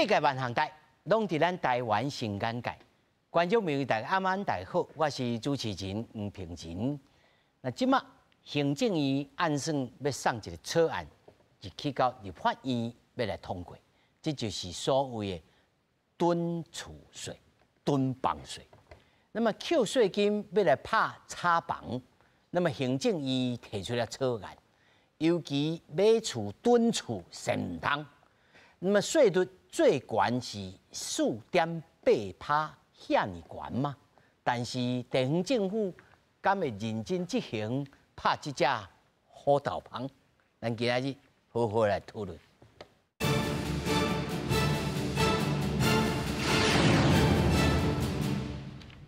世界萬項代，攏佇咱台灣新眼界。觀眾朋友大家暗暗大家好，我是主持人黃平仁。那這馬行政院按算欲送一個草案，入去到立法院欲來通過，這就是所謂的囤厝稅、囤房稅。那麼扣稅金欲來拍炒房，那麼行政院提出了草案，尤其買厝囤厝是毋通。那麼稅率最懸是4.8趴，遐爾懸嗎？但是地方政府敢會認真執行拍這隻虎頭蜂？咱今仔日好好來討論。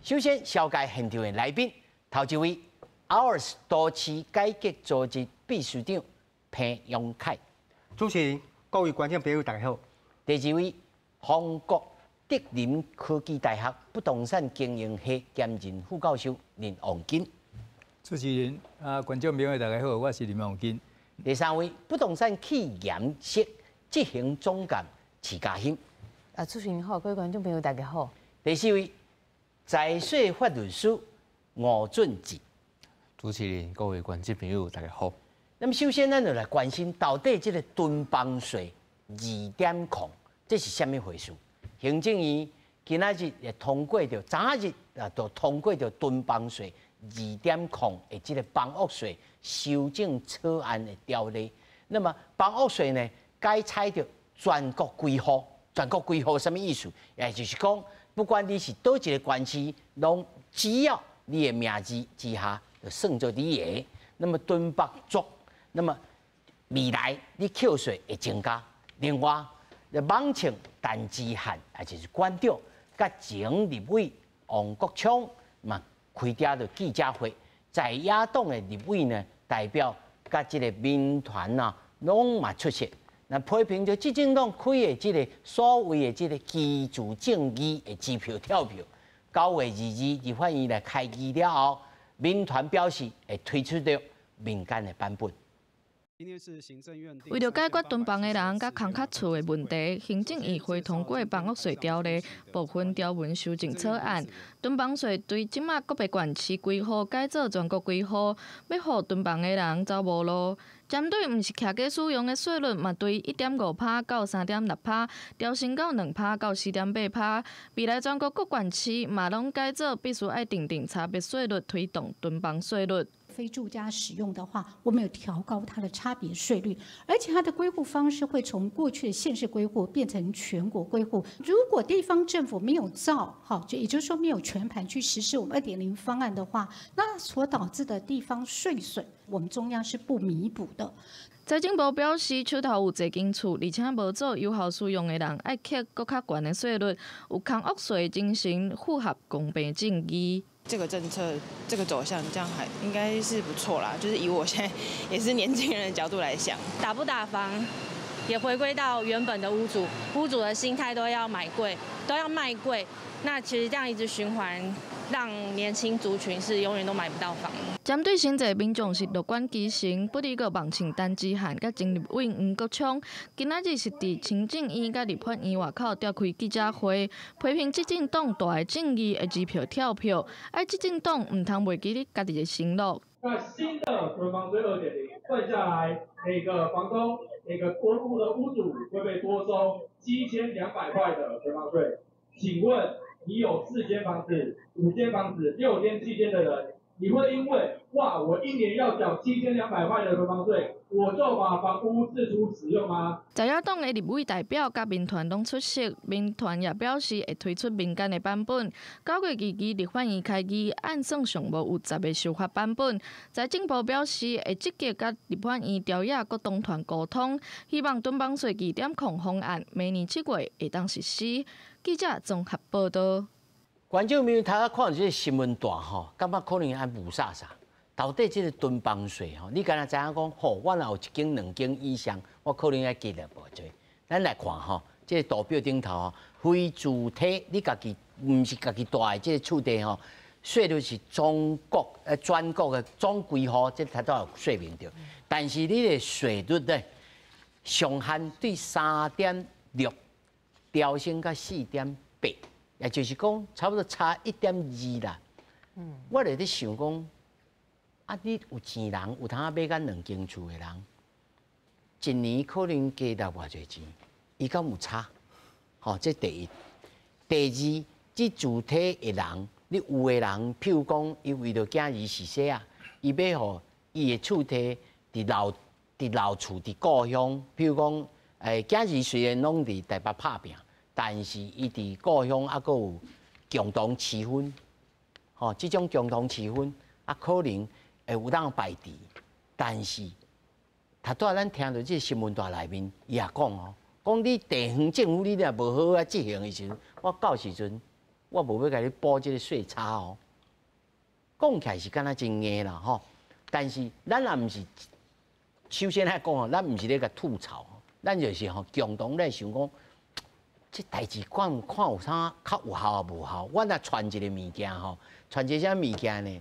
首先，紹介現場的來賓，頭一位，OURS 都市改革組織秘書長彭陽凱。主持人，各位觀眾朋友，大家好。第二位，法國德林科技大學不動產經營系兼任副教授林旺金。主持人啊，觀眾朋友大家好，我是林旺金。第三位，不動產企研室執行總監徐嘉欣。啊，主持人好，各位觀眾朋友大家好。第四位，財稅法律師吳俊志。主持人，各位觀眾朋友大家好。那麼首先，咱就來關心到底這個囤房稅2.0，這是啥物回事？行政院今仔日也通過著，昨仔日啊，就通過著囤房稅2.0的這個房屋稅修正草案的條例。那麼房屋稅呢，改採著全國歸戶，全國歸戶啥物意思？也就是講，不管你是佗一個縣市，攏只要你的名字之下，就算做你的。那麼囤北族，那麼未來你扣稅會增加。另外，網銃陳之漢，也就是館長，佮前立委黃國昌嘛開著著記者會，在野黨的立委呢，代表佮這個民團啊，攏嘛出席。那批評著執政黨開的這個所謂的這個居住正義的支票跳票。9月22立法院來開議了後，民團表示會推出著民間的版本。為著解決囤房的人佮空殼厝的問題，行政院會通過房屋稅條例部分條文修正草案。囤房稅對這馬個別縣市歸戶改做全國歸戶，欲予囤房的人走無路。針對毋是徛家使用的稅率，嘛對1.5%到3.6%，調升到2%到4.8%。未來全國各縣市嘛攏改做必須愛訂定差別稅率，推動囤房稅率。非住家使用的話，我們有調高它的差別稅率，而且它的歸戶方式會從過去的縣市歸戶變成全國歸戶。如果地方政府沒有照，好，就也就是說沒有全盤去實施我們2.0方案的話，那所導致的地方稅損，我們中央是不彌補的。財政部表示，手頭有濟間厝，而且無做有效使用的人，愛課閣較懸的稅率，有空屋稅精神，符合公平正義。這個政策，這個走向，這樣還應該是不錯啦。就是以我現在也是年輕人的角度來想，打不打房，也回歸到原本的屋主，屋主的心態都要買貴，都要賣貴。那其實這樣一直循環，讓年輕族群是永遠都買不到房。針對真濟民眾是樂觀其成，不離個網銃陳之漢佮前立委黃國昌，今仔日是佇行政院佮立法院外口召開記者會，批評執政黨大的正義的支票跳票，愛執政黨毋通袂記得家己的承諾。那新的囤房稅2.0算下來，每個房東、每個多戶的屋主會被多收7200塊的囤房稅。請問你有4間房子、5間房子、6間、7間的人，你會因為哇，我一年要繳7200塊的囤房稅，我就把房屋釋出使用嗎？在野黨的立委代表佮民團攏出席，民團也表示會推出民間的版本。9月22立法院開議，按算上無有10個修法版本。財政部表示會積極佮立法院朝野各黨團溝通，希望囤房稅2.0方案明年7月會當實施。記者綜合報道。觀眾朋友，頭仔看這個新聞段吼，感覺可能愛霧煞煞。到底這個囤房稅吼，你敢若知影講？吼，我若有一間、兩間以上，我可能愛記得無濟。咱來看吼，這個圖表頂頭吼，非住體你家己毋是家己住的這個厝地吼，稅率是全國全國的總歸戶，這頭拄有說明著。但是你的稅率呢，上限對3.6。調升到4.8，也就是講差不多差1.2啦。我就咧想講，啊，你有錢人有通買甲兩間厝的人，一年可能加到偌濟錢，伊敢有差？吼，這第一。第二，這主體的人，你有的人，譬如講，伊為著囝兒是啥啊，伊欲予伊的厝地佇老厝佇故鄉，譬如講，囝兒雖然攏佇台北拍拚，但是伊佇故鄉猶閣有共同持分，吼，這種共同持分啊，可能會有當排除，但是，頭拄仔咱聽著這個新聞台內面，伊也講哦，講你地方政府你若無好好執行的時陣，我到時陣我無欲共你補這個稅差哦。講起來是敢若真硬啦吼，但是咱也毋是，首先來講吼，咱毋是咧共吐槽，咱就是吼共同咧想講，這代誌看看有啥較有效抑無效。我若傳一個物件吼，傳一個啥物件呢？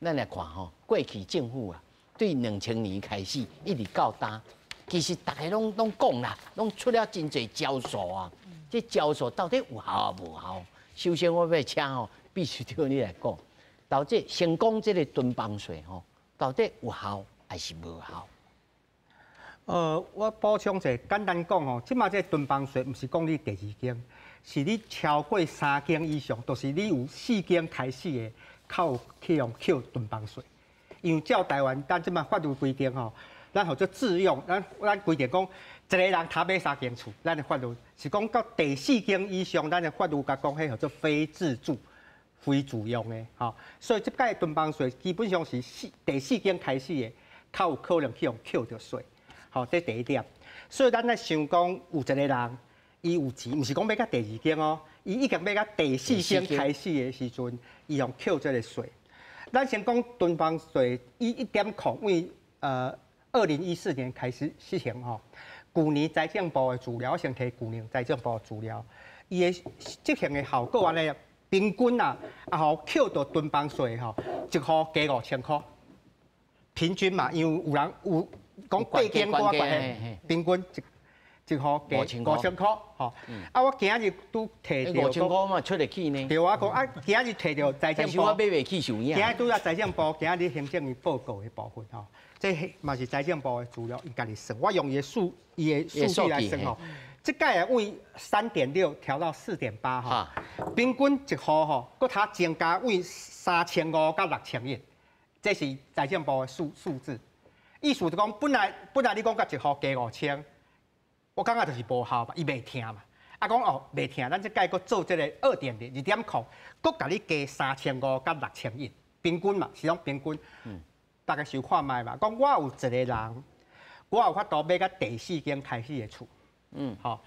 咱來看吼，過去政府啊，對2000年開始一直到今，其實逐家攏講啦，攏出了真濟招數啊。這招數到底有效抑無效？首先我欲請吼，秘書長你來講，到底先講這個囤房稅吼，到底有效還是無效？我補充者，簡單講吼，這馬這個囤房稅毋是講你第二間，是你超過三間以上，就是你有四間開始的，較有去予扣囤房稅。因為照台灣咱這馬法律規定吼，咱號做自用，咱規定講一個人通買三間厝，咱的法律是講到第四間以上，咱的法律共講，彼號做非自住、非自用的，吼。所以這擺囤房稅基本上是第四間開始的，較有可能去予扣著稅。吼，這第一點。所以咱咧想講，有一個人，伊有錢，毋是講買到第二間哦，伊已經買到第四間開始的時陣，伊予扣這個稅。咱先講囤房稅，伊1.0，為2014年開始實行吼。舊年財政部的資料，我先提舊年財政部的資料，伊的執行的效果按呢，平均啊，啊予扣著囤房稅吼，一戶加5000箍，平均嘛，因為有人有講八間我懸，平均一戶加五千箍，吼。啊，我今日拄提著5000箍嘛出得去呢。對啊，講啊，今日提著財政部，我買袂起受影。今日拄仔財政部今日行政院報告的部分吼，這嘛是財政部的資料，伊家己算，我用伊的數據來算吼。這擺啊，為3.6調到4.8吼，平均一戶吼，閣較增加為3500到6100，這是財政部的數字。意思就講，本來你講共一戶加五千，我感覺就是無效嘛，伊袂疼嘛。啊，講哦袂疼，咱這擺閣做這個2.0 2.0，閣共你加3500到6100，平均嘛，是講平均。大家想看覓嘛？講我有一個人，我有法度買到第四間開始的厝。吼，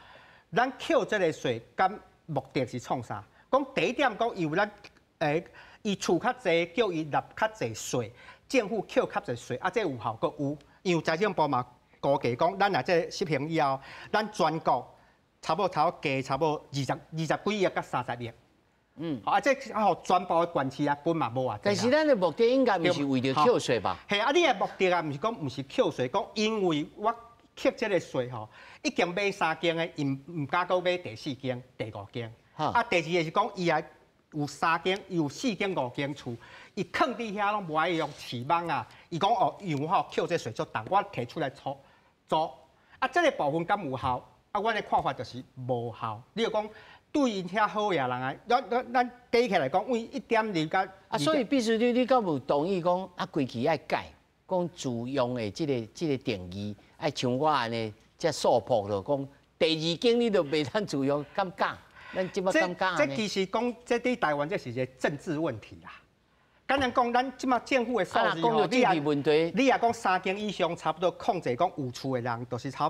咱扣這個稅，敢目的是創啥？講第一點講，因為咱伊厝較濟，叫伊納較濟稅，政府扣較濟稅，啊，這有效果有，因為財政部嘛估計講，咱若這實行以後，咱全國差不多加差不多20幾億佮30億。啊，這啊，予全部的縣市啊分嘛無偌濟。但是咱的目的應該毋是為著扣稅吧？係啊，你的目的啊，毋是講毋是扣稅，講因為我扣這個稅吼，已經買三間的，伊毋敢閣買第四間、第五間。啊，第二個是講伊也有三間，有四間、五間厝，伊囥佇遐攏無愛用飼蠓啊。伊講哦，因為吼扣這稅足重，我提出來租租。啊，這個部分敢有效？啊，阮的看法就是無效。你若講對𪜶遐好額人啊，咱加起來講，為1.2佮啊，所以必須你敢有同意講啊，規氣愛改，講自用的這個定義，愛像我按呢，遮素樸就講，第二間你就袂通自用，敢敢？咱這擺敢敢？這其實講，這佇台灣這是一個政治問題啦。簡單講，咱這馬政府的數字吼，你也問題，你若講三間以上，差不多控制講有厝的人，就是差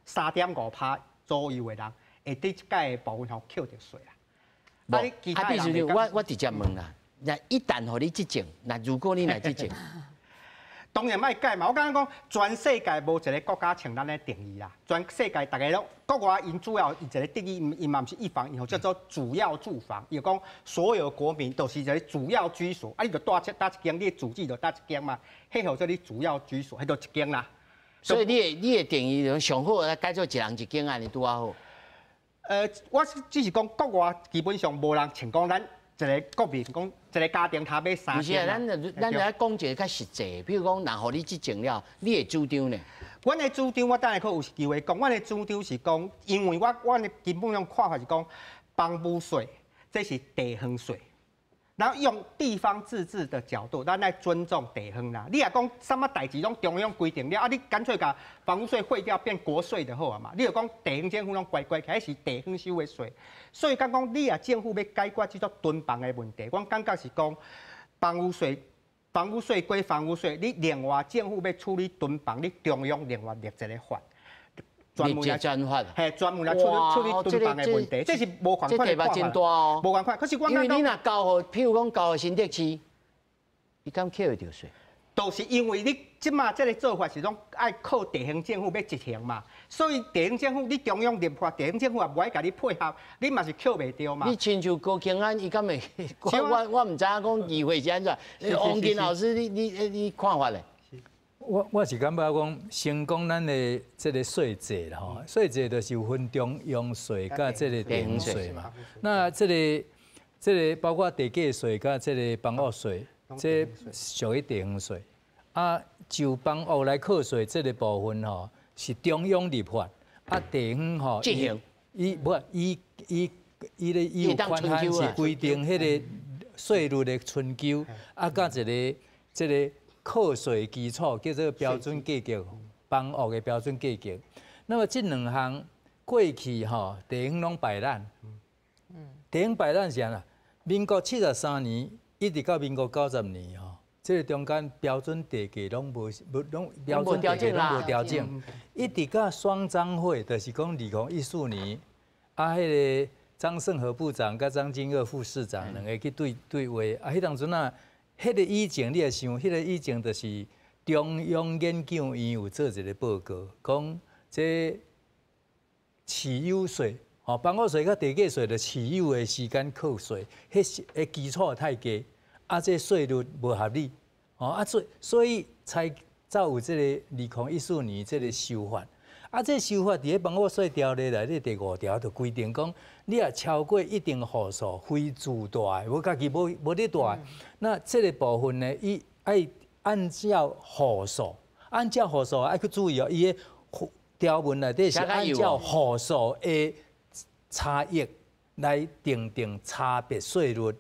3.5%左右的人，會佇這擺的部分予扣著稅啦。無，啊，必須我直接問啦，若一旦予你執政，那如果你來執政，當然愛改嘛。我感覺講，全世界無一個國家像咱的定義啦。全世界逐家攏國外𪜶主要一個定義，伊嘛毋是一房，伊號叫做主要住房。伊講所有國民都是一個主要居所。啊，你就蹛佗一間，你的住址就佗一間嘛，彼號做你主要居所，彼就一間啦。所以你的定義就上好，改做一人一間按呢拄仔好。我只是講國外基本上無人像講咱一個國民講一個家庭通買三間。毋是啊，咱來講一個較實際，比如講，若予你執政了，你會主張呢？阮的主張，我等下閣有機會講。阮的主張是講，因為我的基本上看法是講，房屋稅這是地方稅，然後用地方自治的角度，咱來尊重地方啦。你若講啥物代誌攏中央規定了，啊，你乾脆共房屋稅廢掉變國稅就好啊嘛。你就講地方政府攏乖乖，彼是地方收的稅。所以講講你若政府欲解決這種囤房的問題，阮感覺是講房屋稅。房屋稅歸房屋稅，你另外政府欲處理囤房，你中央另外立一個法，專門來專法，嘿，專門來處理處理囤房的問題，這是無仝款的看法，無仝款。可是我因為你若交予，譬如講交予新竹市，伊敢扣會著稅？就是因為你這馬這個做法是攏愛靠地方政府欲執行嘛，所以地方政府你中央立法，地方政府也無愛共你配合，你嘛是扣袂著嘛。你親像高虹安，伊敢會？我毋知影講議會是按怎。王金老師，你看法咧？我是感覺講，先講咱的這個稅制啦吼，稅制就是有分中央稅佮這個地方稅嘛。那這個包括地價稅佮這個房屋稅，這屬於地方稅。啊，就房屋來課稅這個部分吼，是中央立法，啊地方吼，伊無伊伊伊咧伊有權限是規定彼個稅率的春秋，啊，佮一個這個課稅基礎叫做標準價格，房屋的標準價格。那麼這兩項過去吼，地方攏擺爛，地方擺爛是按怎？民國73年一直到民國90年吼。這個中間標準地價攏無無攏標準地價攏無調整，一直到雙張會，就是講2014年，啊，彼個張盛和部長佮張金鶚副市長兩個去對對話，啊，彼當陣啊，彼個以前你會想，彼個以前就是中央研究院有做一個報告，講這持有稅，吼，房屋稅佮地價稅的持有的時間課稅，彼是的基礎太低，啊，這稅率無合理。哦啊，所以才才有這個2014年這個修法。啊，這個修法佇咧房屋稅條例內底第五條就規定講，你若超過一定戶數，非住蹛的，無家己無無咧蹛的，那這個部分呢，伊愛按照戶數，按照戶數愛去注意哦，伊的條文內底是按照戶數的差異來訂定差別稅率。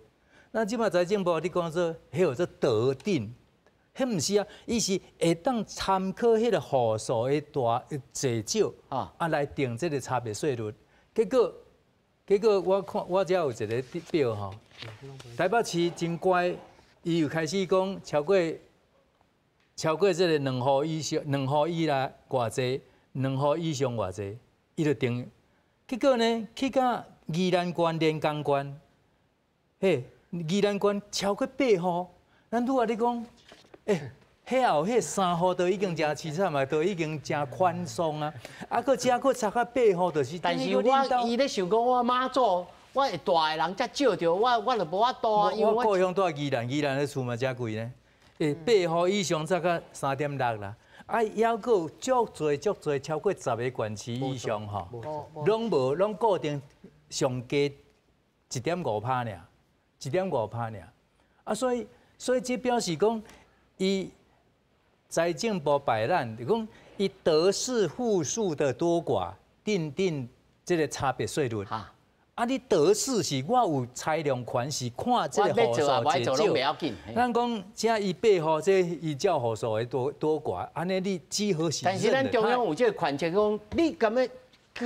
那這馬財政部你講說，彼號做核定。彼毋是啊，伊是會當參考彼個戶數的大濟少啊來定這個差別稅率。結果我看我遮有一個表吼，台北市真乖，伊又開始講超過這個兩戶以上，兩戶以內偌濟，兩戶以上偌濟，伊就定。結果呢，去到宜蘭縣、連江縣，嘿，宜蘭縣超過八戶，咱拄仔咧講。欸，彼後彼三戶都已經誠淒慘啊，都已經誠寬鬆啊，啊，閣遮閣差到八戶，就是。但是我伊咧想講，我媽祖，我會蹛的人才少著，我就無法度啊。我故鄉蹛宜蘭，宜蘭的厝嘛誠貴呢。欸，八戶以上才到3.6啦，啊，猶閣有足濟足濟超過10個縣市以上吼，攏無攏固定上低1.5%爾，1.5%爾，啊，所以這表示講。伊財政部擺爛，就講伊得勢戶數的多寡，訂定這個差別稅率。啊，你得勢是我有裁量權，是看這個戶數濟少。咱講這伊八戶，這依照戶數的多多寡，按呢你只好是。但是咱中央有這個權責，講你敢欲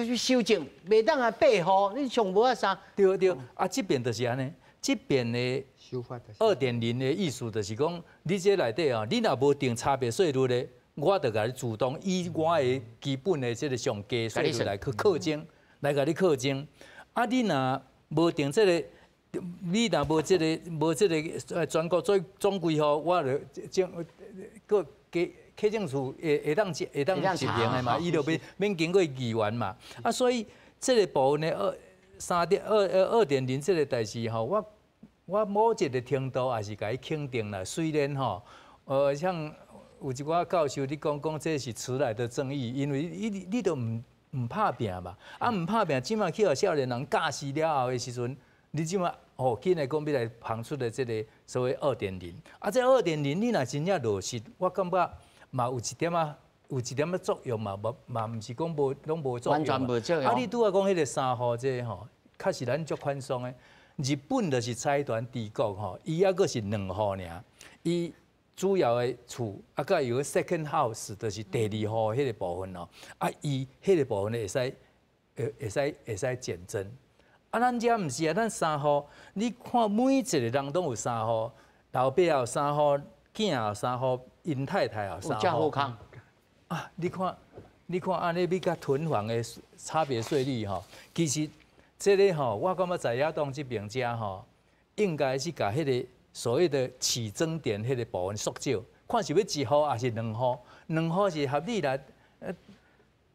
去修正，袂當啊八戶，你上無啊啥？對對，啊這邊就是按呢，這邊的。2.0的意思就是講，你這內底啊，你若無定差別稅率咧，我就共你自動以我的基本的這個上低稅率來去課徵，來共你課徵。啊，你若無定這個，你若無這個無這個全國總總歸戶，我就政閣加課徵處會會當會當執行的嘛，伊就免免經過議員嘛。啊，所以這個部分的二三點二2.0這個代誌吼，我某一個程度也是共伊肯定啦。雖然吼，像有一寡教授你講講這是遲來的正義，因為你你都毋毋拍拚嘛，啊毋拍拚，這馬去予少年人教死了後的時陣，你這馬哦，緊來講欲來捧出的這个所謂二點零，啊，這二點零你若真正落實，我感覺嘛有一點仔，有一點仔作用嘛，無嘛毋是講無攏無作用。完全無作用。啊，你拄仔講彼个三戶這个吼，確實咱足寬鬆的。日本就是財團治國吼，伊猶閣是兩戶爾，伊主要的厝啊，閣有 second house，就是第二戶彼个部分哦，啊，伊彼个部分會使會使減徵。啊，咱遮毋是啊，咱三戶，你看每一個人攏有三戶，老爸有三戶，囝有三戶，𪜶太太有三戶。啊，你看，你看按呢欲佮囤房的差別稅率吼，其實這个吼，我感覺在野黨這邊遮吼，應該是共彼个所謂的起徵點彼个部分縮少，看是欲一戶抑是兩戶，兩戶是合理啦。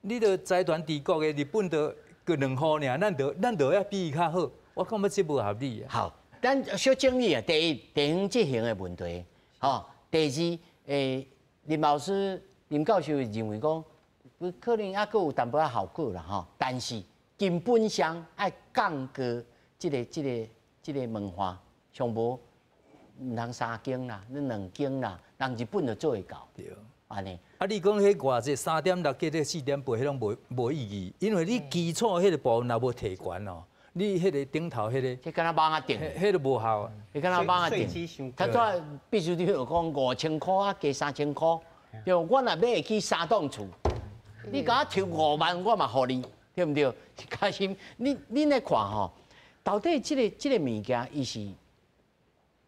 你著財團治國的日本著閣兩戶爾，咱著愛比伊較好，我感覺這無合理啊。好，咱小整理啊，第一，地方執行的問題，吼，第二，林老師、林教授認為講，可能猶閣有淡薄仔效果啦，吼，但是根本上愛降低這個門檻，上無毋通三間啦，你兩間啦，人日本就做會到。對，按呢。啊，你講彼偌濟3.6加這4.8，彼攏無意義，因為你基礎彼個部分若無提懸哦，你彼個頂頭彼個，這敢若蠓仔頂，彼個無效，彼敢若蠓仔頂。他拄秘書長有講5000箍啊，加3000箍，對，我若買會起三棟厝，你共我抽5萬，我嘛予你，對毋對？開心，你來看吼，到底這個物件，伊是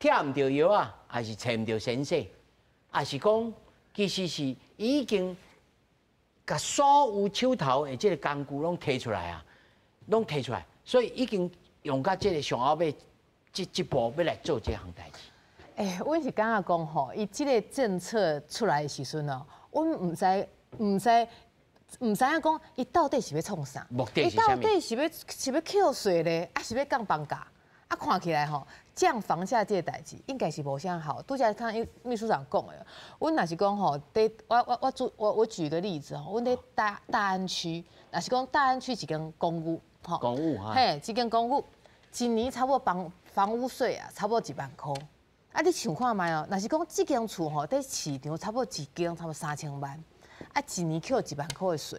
拆毋著藥啊，還是揣毋著先生，還是講其實是已經共所有手頭的這個工具攏提出來啊，攏提出來，所以已經用到這個上後尾這步欲來做這項代誌。欸，阮是感覺講吼，伊這个政策出來的時陣哦，阮毋知影講，伊到底是欲創啥？目的是到底是欲扣稅咧，抑是欲降房價？啊，看起來吼，降房價這个代誌應該是無啥好。拄才聽秘書長講的，阮若是講吼，佇我舉個例子吼，阮佇大安區，若是講大安區一間公寓，吼，公寓哈，嘿，一間公寓，一年差不多房屋稅啊，差不多1萬箍。啊，你想看覓哦？若是講這間厝吼，佇市場差不多一間差不多3000萬，啊，一年扣1萬箍的稅，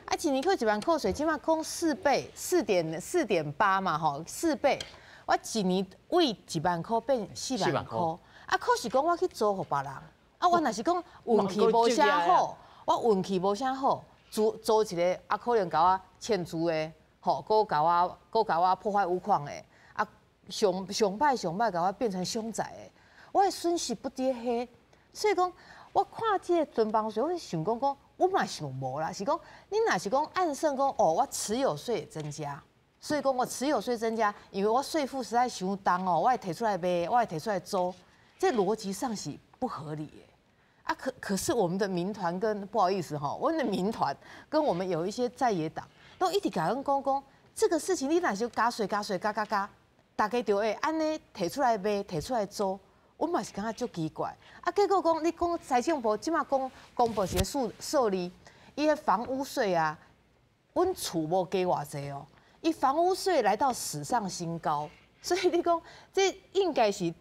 啊，一年扣一萬箍稅，這馬講四倍，4.8嘛吼，四倍。我一年為1萬箍變4萬箍，啊，可是講我去租予別人，啊，我若是講運氣無啥好，我運氣無啥好，租一个啊，可能共我欠租的，吼，閣共我破壞屋況的，啊，上上歹上歹共我變成凶宅的，我的損失不止彼，所以講我看這个囤房稅，我想講，我嘛想無啦，是講你若是講按算講哦，我持有稅增加。所以講我持有稅增加，因為我稅負實在傷重哦，我會提出來賣，我會提出來租，這邏輯上是不合理的。啊，可是我們的民團跟不好意思哈，我們的民團跟我們有一些在野黨都一直共阮講講，這個事情你若是加稅加稅加加加，大家就會按呢提出來賣，提出來租，我嘛是感覺足奇怪。啊，結果講你講財政部這馬講公布一个數字，伊的房屋稅啊，阮厝無加偌濟哦。伊房屋稅來到史上新高，所以你講這應該是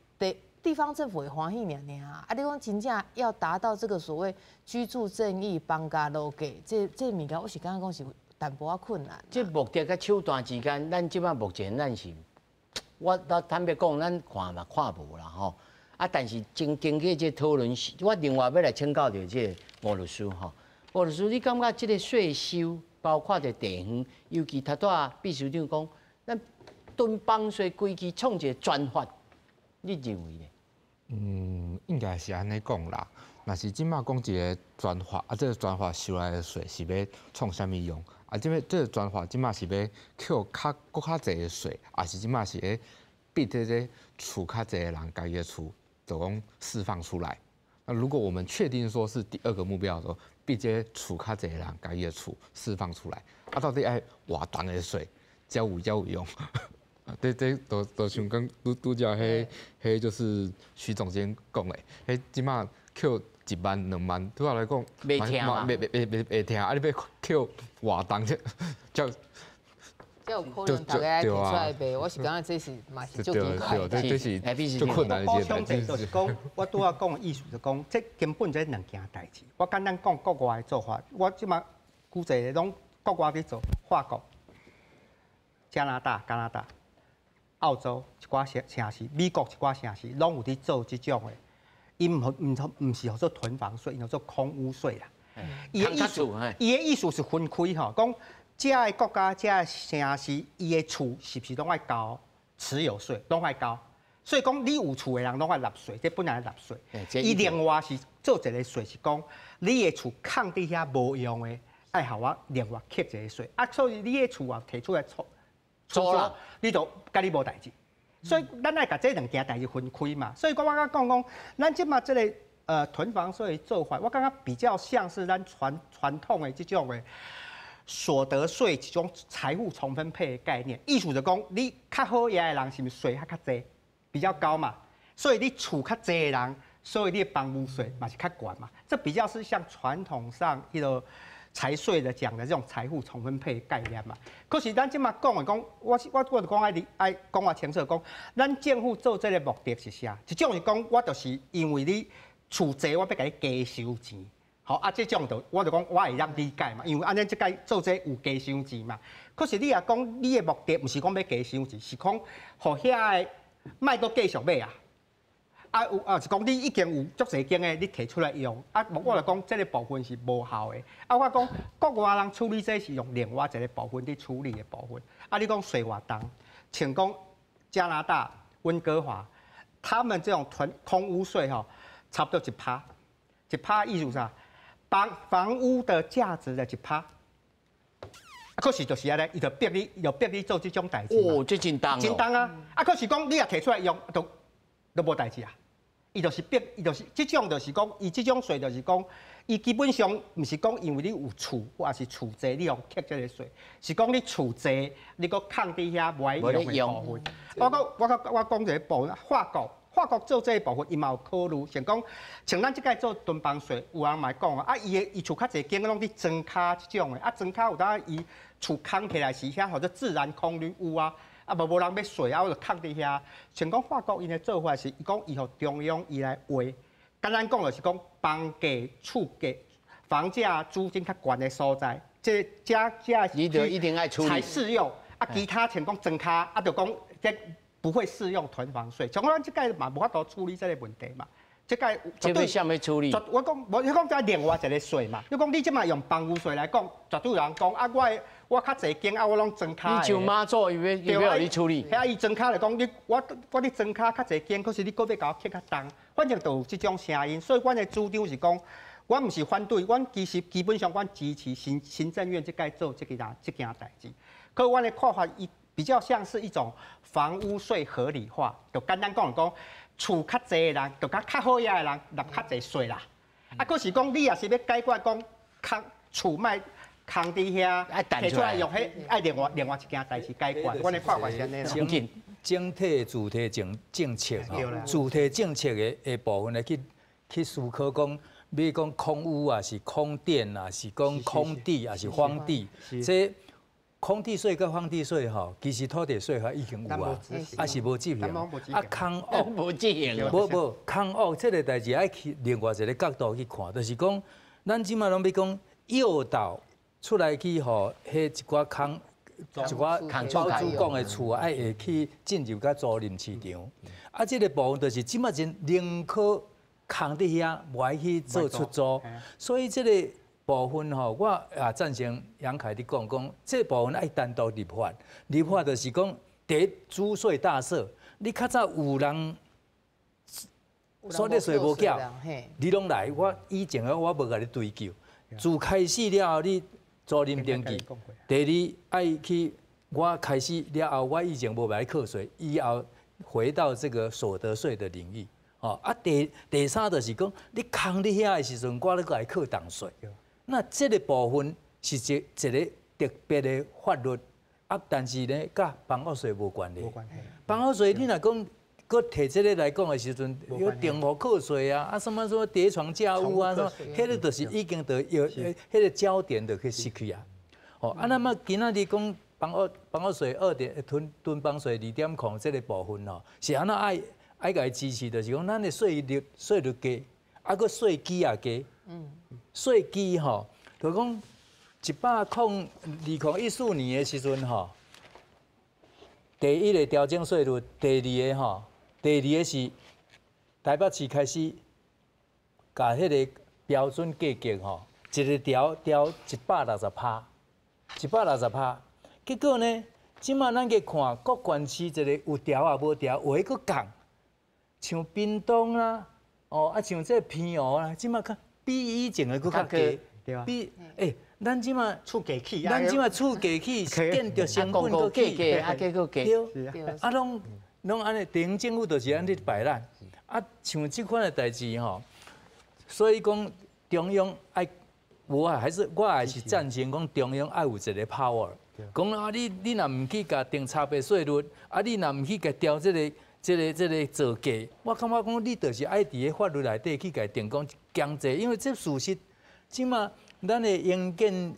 地方政府會歡喜爾爾啊！啊，你講真正要達到這個所謂居住正義、房價落價，這物件我是感覺講是有淡薄仔困難。這目的佮手段之間，咱這擺目前咱是，我坦白講，咱看嘛看無啦吼。啊，但是經過這討論，我另外欲來請教著這個吳律師吼。吳律師，你感覺這个稅收？包括著地方，尤其頭拄仔秘書長講，咱囤房稅規矩創一个專法，你認為呢？嗯，應該是按呢講啦。若是這馬講一个專法，啊，這个專法收來的稅是欲創啥物用？啊，這个專法這馬是欲扣較閣較濟的稅，抑是這馬是咧逼這個厝較濟的人家己的厝，就講釋放出來？那如果我們確定說是第二個目標的時候，逼這厝較濟的人家己的厝釋放出來，啊，到底愛偌重的稅才有用？這這都都像講拄拄才彼彼就是徐總監講的，彼這馬扣1萬2萬，對我來講，袂聽嘛，袂袂袂袂袂聽，啊你欲扣偌重這，這這有可能大家提出來賣，我是感覺這是嘛是足奇怪的，這是足困難的一件代誌。就是講，我拄仔講的意思就講，這根本這兩件代誌。我簡單講國外的做法，我這馬舉一個攏國外佇做，法國、加拿大、加拿大、澳洲一寡城城市、美國一寡城市，攏有佇做這種的。伊毋毋毋是號做囤房稅，伊號做空屋稅啦。伊的意思，伊的意思是分開吼，講。這个國家、這个城市，伊的厝是毋是攏愛交持有稅？攏愛交。所以講，你有厝的人攏愛納稅，這本來納稅。伊另外是做一個稅，是講你的厝空佇遐無用的，愛予我另外扣一個稅。啊，所以你的厝也提出來出租啦，你就佮你無代誌。所以咱愛共這兩件代誌分開嘛。所以講我剛講講，咱這馬這个囤房稅做法，我感覺比較像是咱傳傳統的這種的。所得稅一種財富重分配的概念，意思就講你較好額的人是毋是稅較較濟，比較高嘛？所以你厝較濟的人，所以你的房屋稅嘛是較懸嘛。這比較是像傳統上彼个財稅的講的這種財富重分配的概念嘛。可是咱這馬講的講，我我我就講愛愛講較清楚講，咱政府做這个目的是啥？一種是講我就是因為你厝濟，我欲共你加收錢。好啊，這種就我就講，我會當理解嘛，因為按呢這擺做這有加收錢嘛。可是你若講你的目的毋是講欲加收錢，是講予遐个莫閣繼續買啊。啊有啊是講你已經有足濟間的，你提出來用啊。我就講這个部分是無效的。啊，我講國外人處理這是用另外一个部分佇處理的部分。啊，你講稅偌重，像講加拿大溫哥華，他們這種囤空屋稅吼，差不多1%，1%意思啥？房房屋的價值的1%，可是就是按呢，伊就逼你，又逼你做這種代誌。哦，這真重。真重啊！啊，可是講你若提出來用，都都無代誌啊。伊就是逼，伊就是這種，就是講，伊這種稅就是講，伊基本上毋是講因為你有厝或是厝濟，你用扣這个稅，是講你厝濟，你閣空佇遐無愛用的部分。我講我講我講一个部分，法國。法國做這个部分，伊嘛有考慮，像講，像咱這擺做囤房稅，有人嘛會講啊，伊的伊厝較濟間攏佇莊跤這種的，啊莊跤有當伊厝空起來時，遐號做自然空屋啊，啊無無人欲稅啊，我就空佇遐。像講法國𪜶的做法是，伊講伊予中央伊來劃，簡單講就是講房價、厝價、房價、租金較懸的所在，這這這你就一定愛處理才適用，啊其他像講莊跤，啊就講這。不會適用囤房稅，像咱這擺嘛無法度處理這个問題嘛。這擺這欲啥物處理？我講，無你講這另外一个稅嘛。你講你這馬用房屋稅來講，絕對有人講啊，我我較濟間啊，我攏莊跤。你像媽祖伊欲伊欲予你處理？遐伊莊跤來講，你我我佇莊跤較濟間，可是你閣欲共我扣較重，反正就有這種聲音。所以阮的主張是講，阮毋是反對，阮其實基本上阮支持行行政院這擺做這个這件代誌。可阮的看法，伊比較像是一種房屋稅合理化，就簡單講講，厝較濟的人，就較較好額的人納較濟稅啦。啊，閣是講你若是欲解決講空厝莫空佇遐，提出來用，彼愛另外另外一件代誌解決。阮的看法是按呢。整整體主體政政策吼，主體政策的的部分來去去思考講，欲講空屋啊，是空店啊，是講空地啊，是荒地，這。空地稅佮荒地稅吼，其實土地稅法已經有啊，啊是無執行。啊空屋無執行。無無空屋這个代誌愛去另外一个角度去看，就是講，咱這馬攏欲講誘導出來去予彼一寡空一寡包租公的厝愛會去進入佮租賃市場。啊，這个部分就是這馬真寧可空佇遐，無愛去做出租，所以這个。部分吼，我也贊成楊凱佇講講，這部分愛單獨立法，立法就是講，第一租稅大赦，你較早有人所得稅無繳，你攏來，我以前我無共你追究。自開始了後，你租賃登記，第二愛去，我開始了後，我以前無來課稅，以後回到這個所得稅的領域。哦，啊，第第三就是講，你空佇遐的時陣，我閣來課重稅。那這个部分是一一个特別的法律，啊，但是呢，佮房屋税無關係。房屋稅你若講，閣提這个來講的時陣，有重複課稅啊，啊什麼什麼疊床架屋啊，什麼，彼个就是已經就有，彼个焦點就去失去啊。哦，啊，那麼今仔日講房屋稅二點囤房稅2.0這个部分吼，是按怎愛共伊支持，就是講咱的稅率低，啊，閣稅基也低。稅基吼，就講2014年的時陣吼，第一個調整稅率，第二個吼，第二個是台北市開始共彼个標準價格吼，一个調160%，160%。結果呢，這馬咱去看各縣市一个有調也無調，有的閣降，像屏東啦，哦啊像這个澎湖啦，這馬較比以前的閣較低，比欸，咱這馬厝價起，咱這馬厝價起，建築成本閣起，啊價閣低，對，啊攏按呢，地方政府就是按呢擺爛，啊像這款的代誌吼，所以講中央愛，我還是我還是贊成講中央愛有一个 power，講啊你若毋去共定差別稅率，啊你若毋去共調這个造價，我感覺講你就是愛佇咧法律內底去共定講強制，因為這事實，這馬咱的營建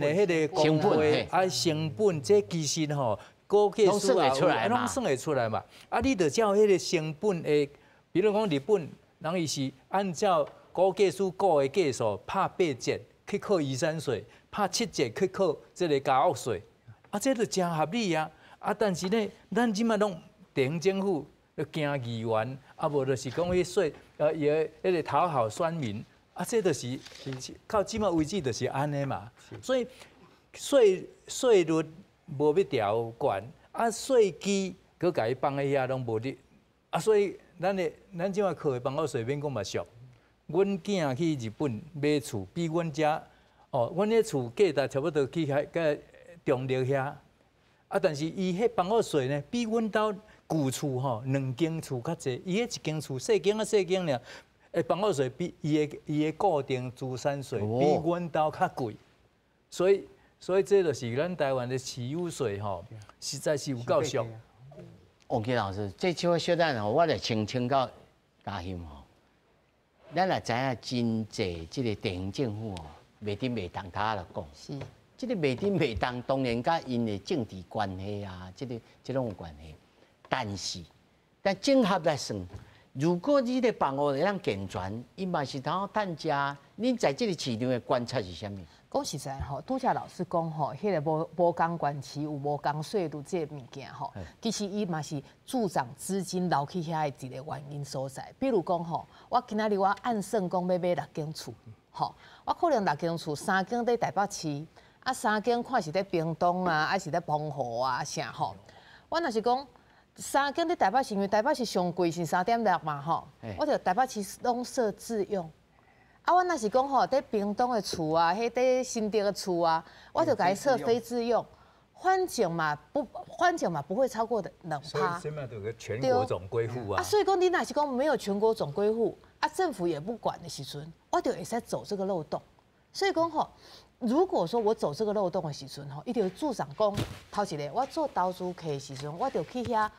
的彼个工會啊成本，這其實吼估計數啊，攏算會出來嘛。啊，你就照彼个成本的，比如講日本，人伊是按照估計師估的價數拍8折去扣遺產稅，拍7折去扣這个家屋稅，啊，這就誠合理啊。啊，但是呢，咱這馬攏地方政府就驚議員，啊無就是講彼稅，伊个彼个討好選民。啊，這就是到這馬為止就是按呢嘛，所以稅率無欲調懸，啊稅基閣共伊放佇遐攏無咧，啊所以咱這馬課的房屋稅免講嘛俗，阮囝去日本買厝，比阮遮哦，阮彼厝價值差不多去遐佮中壢遐，啊但是伊彼房屋稅呢，比阮兜舊厝吼兩間厝較濟，伊彼一間厝細間啊細間爾。欸，房屋稅比伊的固定資產稅比阮兜較貴，所以這就是咱台灣的持有稅吼，實在是有夠俗。王基老師，這小小等吼，我來請教嘉欣吼，咱也知影真濟這个地方政府吼，袂振袂動，頭仔就講。這个袂振袂動，當然佮𪜶的政治關係啊，這攏有關係。但是，但綜合來算。如果你的房屋會當健全，伊嘛是通趁食。恁在這个市場的觀察是啥物？講實在吼，拄才老師講吼，彼个無仝縣市有無仝稅率這个物件吼，其實伊嘛是助長資金流去遐的一个原因所在。比如講吼，我今仔日我按算講欲買六間厝，吼，我可能六間厝三間佇台北市，啊三間看是佇屏東啊，還是佇澎湖啊啥吼。我若是講三間佇台北市，因為台北市上貴是3.6嘛吼，我就台北市攏設自用。啊，我若是講吼，佇屏東的厝啊，彼佇新竹的厝啊，我就共伊設非自用，反正嘛不會超過2%。所以這馬就個全國總歸戶啊。啊，所以講你若是講沒有全國總歸戶，啊，政府也不管的時陣，我就會使走這個漏洞。所以講吼，如果說我走這個漏洞的時陣吼，伊就助長講頭一個，我做投資客的時陣，我就去遐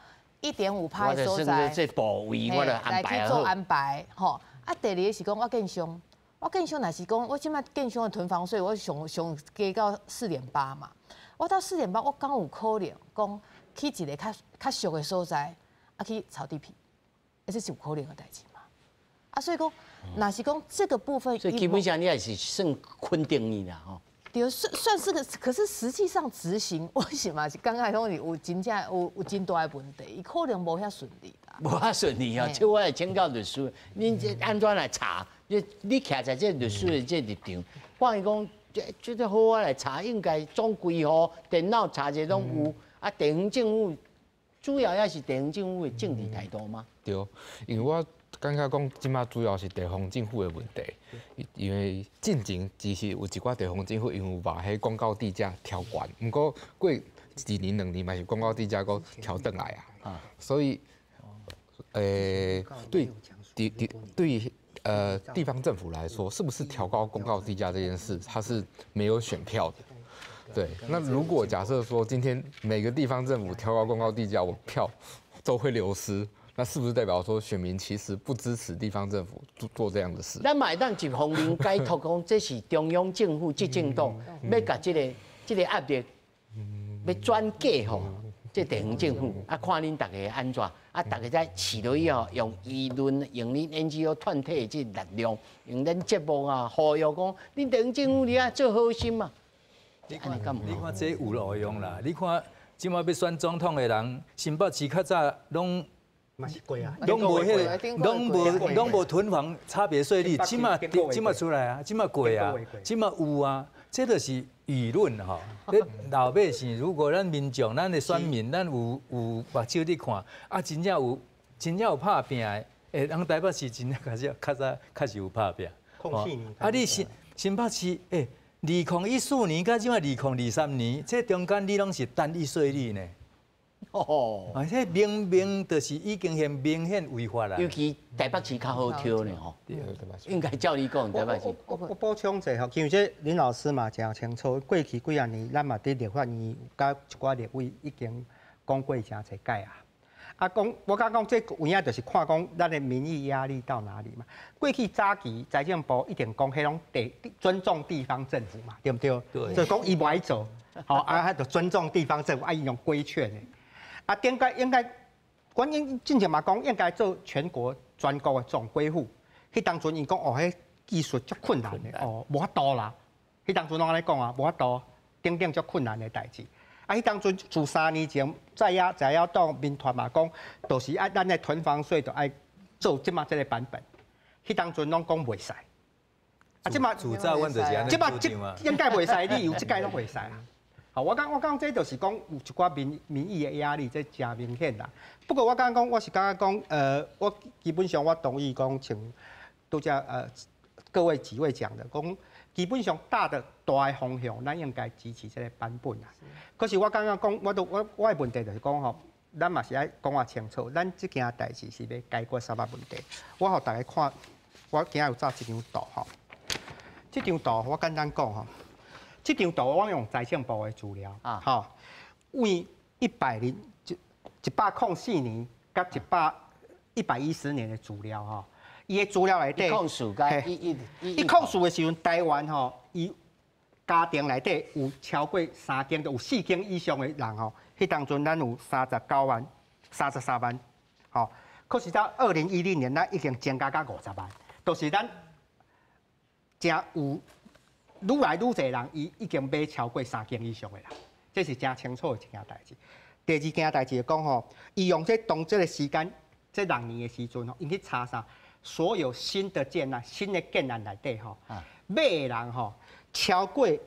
1.5%的所在，這部位我就安排來去做安排，吼。啊，第二个是講我建商。我建商若是講，我這擺建商的囤房稅，我上上加到4.8嘛。我到4.8，我敢有可能講去一个較俗的所在，啊去炒地皮，欸，這是有可能的代誌嘛。啊，所以講，若是講這個部分，所以基本上你也是算肯定伊啦，吼。對，算是個，可是實際上執行，我是嘛是感覺講是有真正有真大的問題，伊可能無遐順利啦。無遐順利哦，這我來請教律師，恁這按怎來查？你徛在這律師的這立場，看伊講這好我來查，應該總歸戶電腦查者攏有，啊，地方政府主要也是地方政府的政治態度嗎？對，因為我感覺講這馬主要是地方政府的問題，因為進前其實有一寡地方政府因為有把彼公告地價調懸，毋過過一年兩年嘛是公告地價閣調轉來啊，所以，對地地對。地方政府來說，是不是調高公告地價這件事，它是沒有選票的。对，那如果假设说今天每个地方政府调高公告地价，我票都会流失，那是不是代表说选民其实不支持地方政府做做这样的事？咱嘛会当一方面解读讲，这是中央政府执政党欲共这个压力欲转嫁予这地方政府，啊，看恁逐家按怎，啊，逐家再饲落去吼，用舆论，用恁 NGO 团体的这力量，用恁节目啊，呼吁讲，恁地方政府你爱做好心嘛。你看，你看这有路用啦。你看，这马欲选总统的人，新北市较早拢嘛是过啊，拢无彼个，拢无囤房差别税率，这马出来啊，这马过啊，这马有啊，这就是舆论吼。你老百姓，如果咱民众、咱的选民，咱有目睭咧看，啊，真正有拍拚的，欸，人台北市真正较少，较早确实有拍拚。啊，你新北市，欸，2014年到这马2023年，这中间你拢是单一税率呢。哦，啊，这明明就是已经现明显违法啦。尤其台北市较好挑呢吼。应该照你讲，台北市。我补充者吼，因为这林老师嘛诚清楚，过去几仔年咱嘛伫立法院佮一寡立委已经讲过诚济摆啊。啊，讲我感觉讲这有影就是看讲咱的民意压力到哪里嘛。过去早期财政部一定讲彼拢地尊重地方政府嘛，对毋对？对。就讲伊无爱做，吼啊，就尊重地方政府，啊，伊用规劝的。啊，应该应该，阮应进前嘛讲应该做全国全国的总归户。彼当阵伊讲哦，彼技术足困难的哦，无法度啦。彼当阵拢按呢讲啊，无法度，等等足困难的代志。啊，彼当阵自3年前，在野党民团嘛讲，就是爱咱的囤房税，就爱做这马这个版本。彼当阵拢讲袂使。啊，这马主早阮就是按呢这马这应该袂使，理由这届拢袂使啦。好，我感觉这就是讲有一寡民意的压力，这诚明显啦。不过我感觉讲，我是感觉讲，我基本上我同意讲，像拄才各位几位讲的，讲基本上大的方向，咱应该支持这个版本啦。可是我感觉讲，我都我我的问题就是讲吼，咱嘛是爱讲啊清楚，咱这件代志是欲解决啥物问题？我予大家看，我今仔有照这张图吼，这张图我简单讲吼。这张图我用财政部的资料啊，吼，为104年佮110年的资料吼，伊的资料内底， 104佮一一104的时阵，台湾吼，伊家庭内底有超过三间，就有四间以上的人吼，彼当阵咱有39万、33万，吼，可是到2010年，咱已经增加到50万，就是咱诚有。愈来愈济人，伊已经买超过三间以上的啦，这是诚清楚的一件代志。第二件代志就讲吼，伊用这当这个时间，这6年的时阵吼，𪜶去查啥？所有新的建案、新的建案内底吼，买的人吼，超过一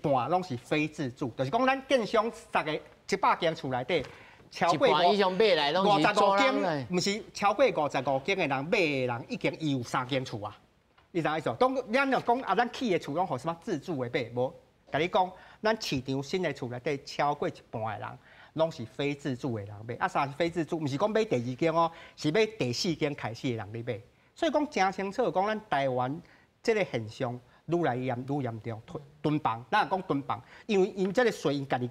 半拢是非自住，就是讲咱建商十个100间厝内底，超过一半以上买来拢是五间，毋是超过55间的人买的人，已经伊有三间厝啊。你知影意思？当咱若讲啊，咱起的厝拢予啥物自住的买，无，共你讲，咱市场新的厝内底超过一半的人，拢是非自住的人买。啊，啥是非自住？毋是讲买第二间哦，是买第四间开始的人咧买。所以讲诚清楚，讲咱台湾这个现象愈来愈严重，囤房，咱若讲囤房，因为𪜶这个税𪜶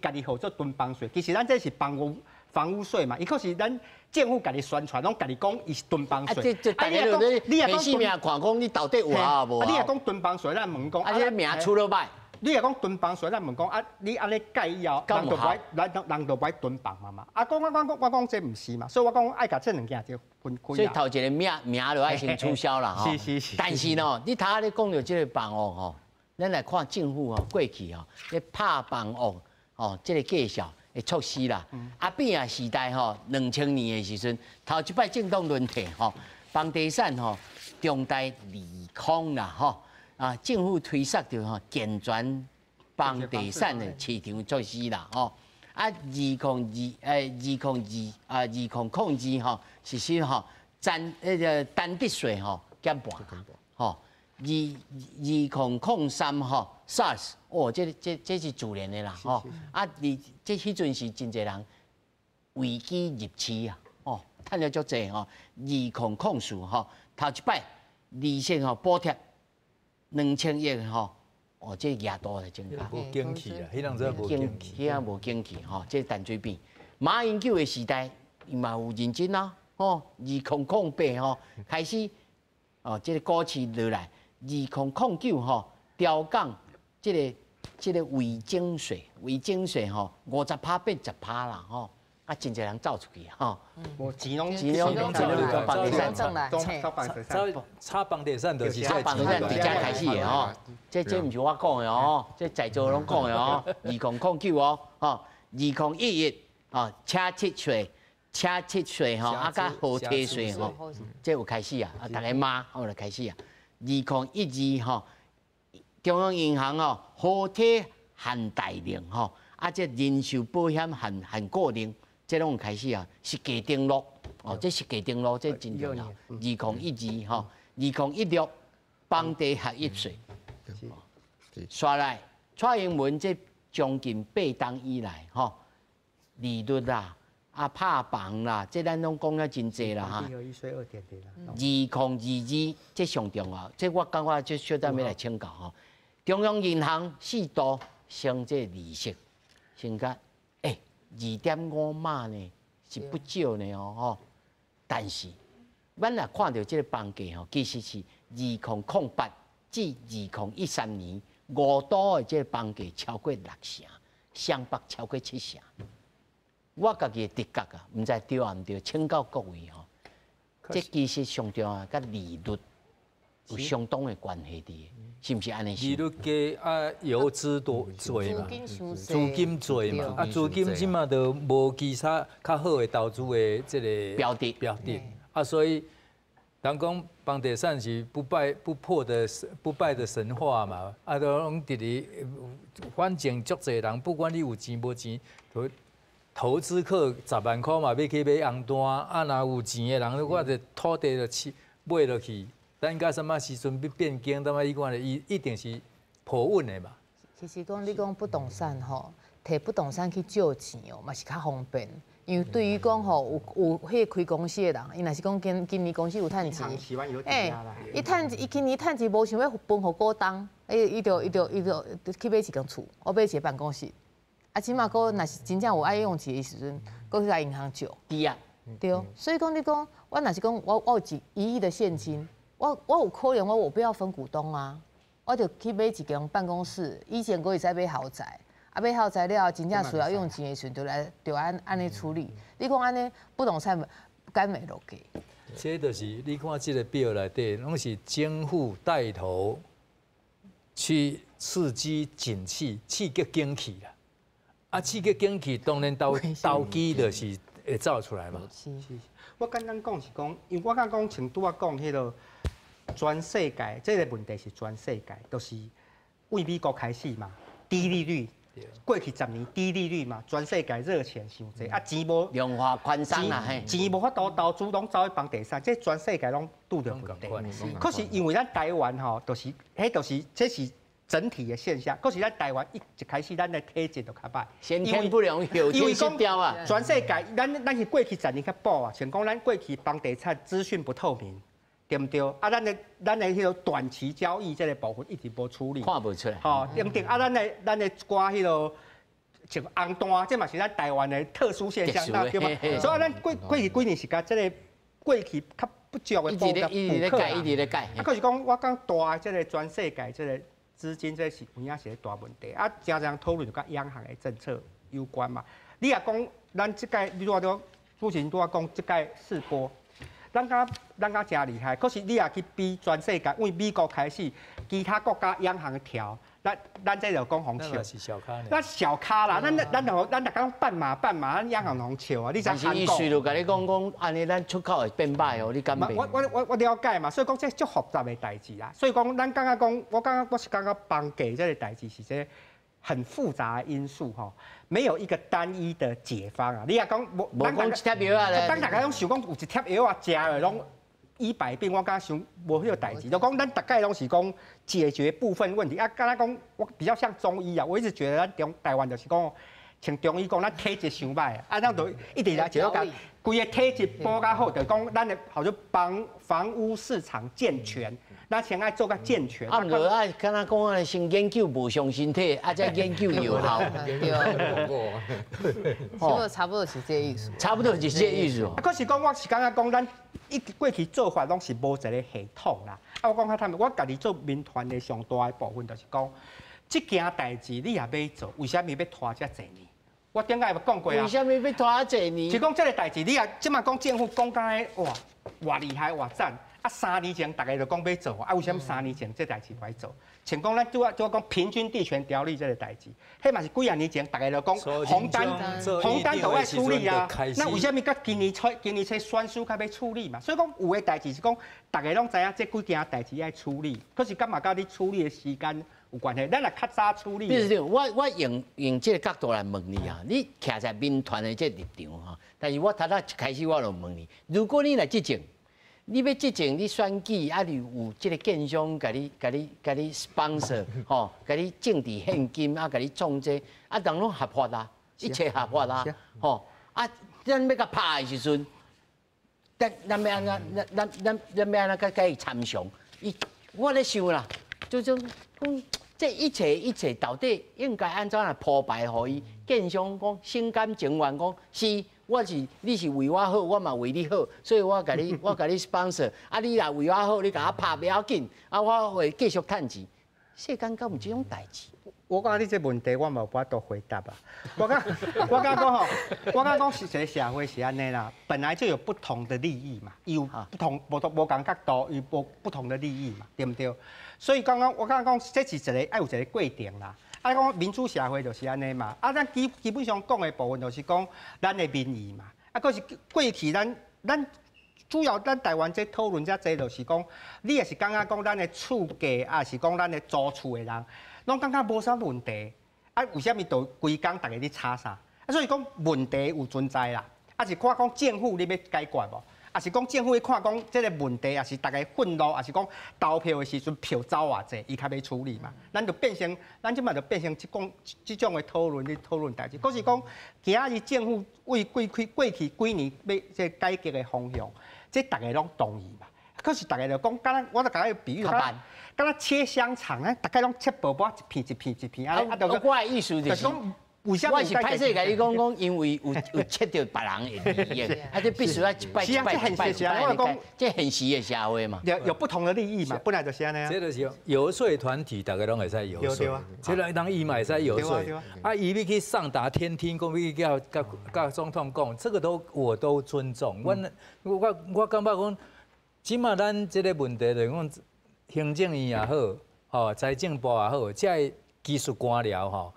家己号做囤房税，其实咱这是房屋税嘛，伊可是咱政府家己宣传，拢家己讲伊是囤房税。啊，你若讲，你若讲名看讲你到底有啊无？啊，你若讲囤房税，咱问讲，啊，这名出了䆀。你若讲囤房税，咱问讲啊，你按呢盖以后，人就无爱，人就无爱囤房嘛嘛。啊，讲我讲这毋是嘛，所以我讲爱共这两件就分开。所以头一个名名就爱先取消啦吼。是是是。但是呢，你头仔咧讲著这个房屋吼，咱来看政府吼过去吼咧拍房屋吼，这个计数的措施啦。阿扁啊时代吼，2000年的时阵，头一摆政党轮替吼，房地产吼重大利空啦吼，啊政府推捒著吼健全房地产的市场措施啦吼。啊，202欸200啊2002吼，实施吼单彼个单得税吼减半吼。2003吼 SARS 哦，这是自然的啦吼。啊，你这彼阵是真济人危机入市啊，哦，趁了足济吼。2004吼，头一摆利息吼补贴2000亿吼，哦，這額度來增加。無景氣啦，彼當陣無景氣，彼陣無景氣吼，這陳水扁、馬英九的時代，伊嘛有認真啊，吼，2008吼開始，哦，這個股市落來，2009吼調降這個遺增稅，遺增稅吼50%變10%啦，吼。啊，真濟人走出去吼，無錢攏錢攏錢攏房地產，炒房地產就是炒房地產佇遮開始的吼，這毋是我講的哦，這在座攏講的哦。2009哦，吼，2011哦，奢侈稅、奢侈稅吼，啊，佮豪車稅吼，這有開始啊，啊，逐家罵，我就開始啊。2012吼，中央銀行吼，豪車限貸令吼，啊，這人壽保險限限購令。這攏有開始啊，實價登錄哦，這實價登錄這真重要。2012吼，2016房地合一稅，煞來蔡英文這將近八冬以來吼，利率啦，啊拍房啦，這咱攏講了真濟啦哈。2022這上重要，這我感覺這小等欲來請教吼，中央銀行4度升這利息，升甲。2.5碼呢是不少呢哦吼，但是咱若看著這個房價吼，其實是2008至2013年五都的這個房價超過6成，雙北超過7成。我家己的直覺啊，毋知對抑毋對，請教各位吼，這其實上重要佮利率有相當的關係佇，是毋是按呢？利率低啊，游資多濟嘛，資金濟嘛，啊，資金這馬都無其他較好的投資的這個標的標的，啊，所以人講房地產是不敗不破的不敗的神話嘛，啊，都攏佇咧，反正足濟人，不管你有錢無錢，投投資客10萬塊嘛，欲去買紅單，啊，若有錢的人，我這土地就買買落去。等到啥物時陣欲變更，等下伊看咧，伊一定是破穩的嘛。其實講你講不動產吼，提不動產去借錢哦，嘛是較方便。因為對於講吼，有彼個開公司的人，伊若是講今今年公司有趁錢，欸，伊趁伊今年趁錢無想欲分予股東，伊就去買一間厝，我買一個辦公室。啊，這馬閣若是真正有愛用錢的時陣，閣去共銀行借。對啊。對，所以講你講，我若是講我有1億的現金。我有可能我不要分股東啊，我就去買一間辦公室。以前閣會使買豪宅，啊買豪宅了後，真正需要用錢的時陣，就來就按按呢處理。你講按呢不動產敢會落價？這就是你看這個表內底，攏是政府帶頭去刺激景氣，刺激景氣啦。啊，刺激景氣，當然投投機就是會走出來嘛。是是，我簡單講是講，因為我剛講像拄仔講彼個。全世界這個問題是全世界，就是為美國開始嘛，低利率，過去10年低利率嘛，全世界熱錢傷濟，啊錢無量化寬鬆啦，錢無法度投資，攏走去房地產，這全世界攏拄著問題。可是因為咱台灣吼，就是彼就是這是整體的現象。可是咱台灣一開始咱的體質就較歹，先天不良，後天失調啊。全世界，咱是過去10年較補啊，像講咱過去房地產資訊不透明。對毋對？啊，咱的彼個短期交易這個部分一直無處理，看無出來。吼，對毋對？啊，咱的一寡彼個像紅單，這嘛是咱台灣的特殊現象，對嗎？所以咱過去幾年時間，這個過去較不足的補補課啊。一直咧改。啊，閣是講我講大這個全世界這個資金，這是有影是個大問題。啊，誠濟人討論就佮央行的政策有關嘛。你若講咱這屆，你拄仔主持人拄仔講這屆四波。咱敢咱敢誠厲害，可是你若去比全世界，為美國開始，其他國家央行調，咱這就講予笑。咱小咖啦，咱咱咱逐工半碼半碼，咱央行予笑啊！你知韓國？伊隨就共你講講，按呢咱出口會變歹哦，你敢？我了解嘛，所以講這足複雜的代誌啦。所以講，咱感覺講，我感覺我是感覺房價這個代誌是這很複雜的因素吼，沒有一個單一的解方啊！你若講無，無講一帖藥仔咧，當大家攏想講有一帖藥仔食的攏醫百病，我感覺想無彼個代誌。就講咱逐概攏是講解決部分問題啊。敢若講我比較像中醫啊，我一直覺得咱中台灣就是講，像中医讲，咱体质伤歹，啊，咱就一直来一路共规个体质补较好，就讲咱的号做房屋市场健全，咱先爱做较健全。啊，毋过啊，敢若讲啊，先研究无伤身体，啊，再研究药效。对。差不多是这个意思。差不多是这个意思。啊，可是讲我是感觉讲，咱一过去做法拢是无一个系统啦。啊，我讲较坦白，我家己做民团的上大的部分就是讲，这件代志你若欲做，为啥物欲拖遮济年？我顶摆有讲过啊。为啥物欲拖遮济年？是讲这个代志，你也这马讲政府讲甲哇偌厉害偌赞，啊三年前大家就讲欲做，啊为啥物三年前这代志无做？像讲咱拄仔拄仔讲平均地权条例这个代志，彼嘛是几仔年前大家就讲红单红单都爱处理啊，那为啥物到今年初选书才欲处理嘛？所以讲有的代志是讲大家拢知影这几件代志爱处理，可是敢嘛佮你处理的时间有关系，咱若较早处理。秘书长，我用这个角度来问你啊，你徛在民团的这立场哈，但是我头仔一开始我就问你，如果你来执政，你欲执政，你选举啊，你有这个建商共你、共你、共你 sponsor 吼，共你政治献金啊，共你创这啊，人拢合法啊，一切合法啊，吼啊，咱欲共拍的时阵，咱欲按怎，咱欲按怎共伊参详？伊，我咧想啦，就讲讲。这一切一切到底应该按怎来铺排，予伊建商讲心甘情愿讲是，我是你是为我好，我嘛为你好，所以我共你 sponsor，啊，你若为我好，你共我拍袂要紧，啊，我会继续趁钱。世间敢有这种代志？我感觉你这问题我嘛无法度回答啊。我感觉讲吼，我感觉讲是这个社会是按呢啦，本来就有不同的利益嘛，有不同无同无仝角度，有不同的利益嘛，对毋对？所以刚刚我感觉讲这是一个爱有一个过程啦。啊，讲民主社会就是按呢嘛。啊，咱基本上讲的部分就是讲咱的民意嘛。啊，阁是过去咱主要咱台湾这讨论遮济，就是讲你也是感觉讲咱的厝价，抑是讲咱的租厝的人，拢感觉无啥问题。啊，为啥物就规工逐家咧吵啥？啊，所以讲问题有存在啦。啊，是看讲政府你欲解决无？抑是讲政府欲看讲这个问题，抑是逐家愤怒，抑是讲投票的时阵票走偌济，伊较欲处理嘛。咱就变成，咱这马就变成这种的讨论，咧讨论代志。阁是讲，今仔日政府为过去几年欲这改革的方向，这逐家拢同意嘛。可是逐家就讲，敢若我就共你比喻，敢若切香肠啊，逐家拢切薄薄一片一片一片啊。啊，我的意思就是。为啥我是歹势共你讲讲，因为有切著别人的利益，啊，这必须爱一摆一摆一摆一摆来，这现实的社会嘛。有不同的利益嘛，本来就是按呢。这就是游说团体，逐家拢会使游说。这个人伊嘛会使游说。啊，伊欲去上达天听，讲欲去共总统讲，这个都我都尊重。我感觉讲，这马咱这个问题就是讲，行政院也好，吼，财政部也好，这个技术官僚吼。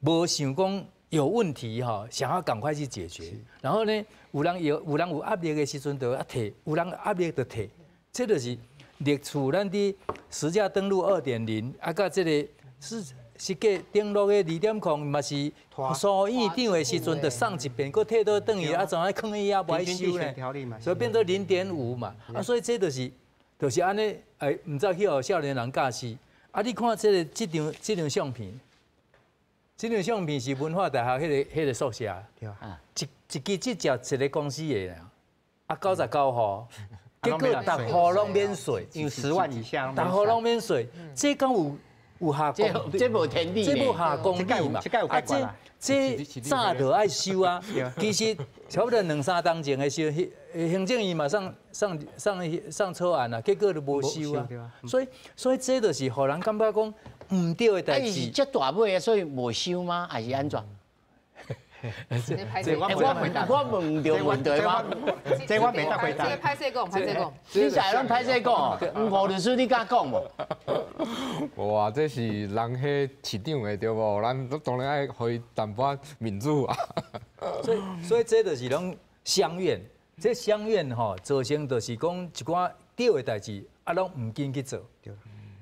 无想讲有问题哈，想要赶快去解决。然后呢，有人有压力的时阵就啊退，有人压力就退。这就是历次咱伫实价登录2.0，啊，佮这个是实价登录的2.0嘛是苏院长的时阵就送一遍，阁退倒转去，啊，怎啊囥伊遐无爱收呢？所以变做0.5嘛。啊，所以这就是按呢，哎，毋知去予少年人教死。啊，你看这个这张相片。这张相片是文化大学彼个宿舍，一一支执照一个公司的啦，啊99户，结果逐户拢免税，因为10万以下，逐户拢免税，这敢有合公？这无天理，这无合公理嘛？啊，这早就爱收啊。其实差不多两三冬前的时候，行政院嘛上草案啊，结果都无收啊。所以这就是予人感觉讲毋对的代志。是遮大尾啊，所以无收吗？还是按怎？这我问著问题吗？这我袂当回答。这歹势讲，歹势讲。你在拢歹势讲，吴律师你敢讲无？无啊，这是人彼市长的对无？咱当然爱予伊淡薄民主啊。所以这就是拢乡愿，这乡愿吼造成就是讲一寡对的代志啊，拢毋紧去做。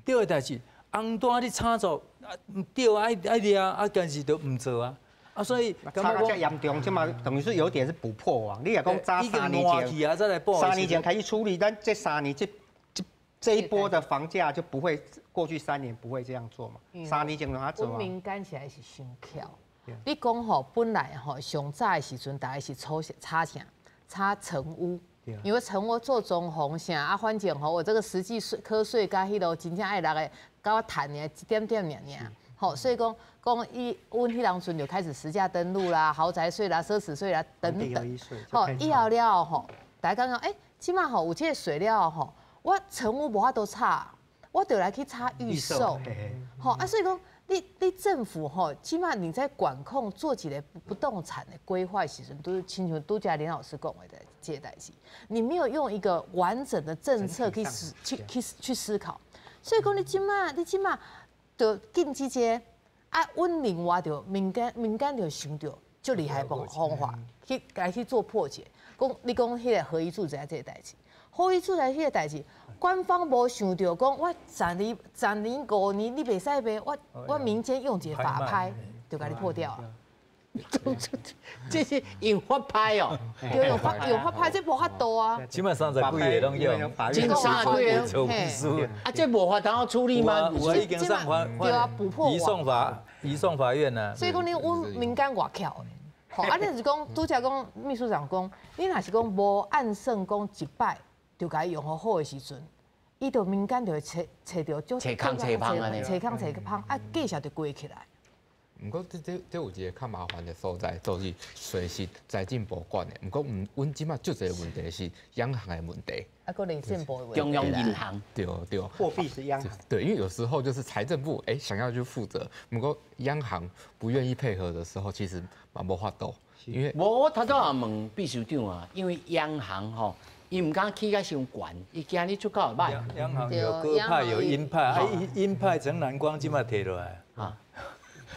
对的代志，红单你炒作啊，对爱爱掠啊，但是都毋做啊。啊，所以炒到遮严重，这马等于是有点是补破网。你若讲早三年前，三年前开始处理，但这三年这一波的房价就不会过去3年不会这样做嘛。三年前让他做。阮民感起来是伤巧，你講吼，本來吼上早的時陣，大家是炒炒啥？炒成屋，因為成屋做裝潢啥啊，反正吼我這個實際稅課稅佮彼落真正愛落的，佮我趁的一點點爾爾。吼，所以講講伊阮彼當陣就開始實價登錄啦、豪宅稅啦、奢侈稅啦等等。吼，以後了後吼，大家感覺欸，這馬吼有這個稅了後吼，我成屋無法度炒，我就來去炒預售。吼啊，所以講你政府吼，起碼你在管控做一個不動產的規劃時陣，都親像拄才林老師講的這個代誌，你沒有用一個完整的政策去思去去去思考，所以講你這馬就禁止這個啊，阮另外就民間就想著足厲害方方法去來去做破解。講你講彼個合一住宅這個代誌，合一住宅彼個代誌，官方無想著講我十年、十年5年你袂使賣，我民間用一個法拍就共你破掉啊。這是用法拍哦，對，用法拍，這無法度啊。這馬30幾个攏用，這30幾个，啊，這無法度處理嗎？有啊，已經上法，對啊，補破移送法，移送法院啊。所以講你阮民間偌巧的，吼，啊，你若是講拄才講秘書長講，你若是講無按算講一擺就共伊用予好的時陣，伊就民間就會揣揣著足揣空揣芳按呢，揣空揣芳，啊，繼續就歸起來。毋過這有一個較麻煩的所在，就是稅是財政部管的，毋過毋，阮這馬足濟問題是央行的問題。啊，閣內政部的問題。中央銀行。對對。貨幣是央行。對，因為有時候就是財政部欸想要去負責，毋過央行不願意配合的時候，其實嘛無法度。因為無，我頭拄也問秘書長啊，因為央行吼，伊毋敢起甲傷懸，伊驚你出口會歹。央行有鴿派有鷹派，啊，鷹派陳南光這馬提落來。啊。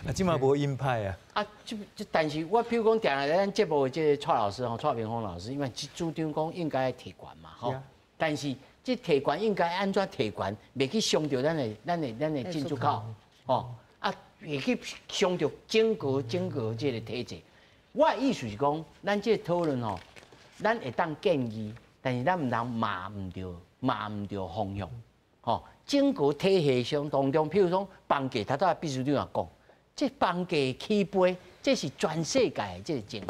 啊，這馬無鷹派啊！啊，這但是我譬如講，定來咱節目的這個蔡老師吼，蔡明峰老師，因為主張講應該提懸嘛，吼。但是這提懸應該按怎提懸，袂去傷著咱的進出口，吼。啊，會去傷著整個這個體制。我的意思是講，咱這個討論吼，咱會當建議，但是咱毋通罵毋著，罵毋著方向，吼。整個體系上當中，譬如講房價，頭拄仔秘書長也講。這房價起飛，這是全世界的這個情形。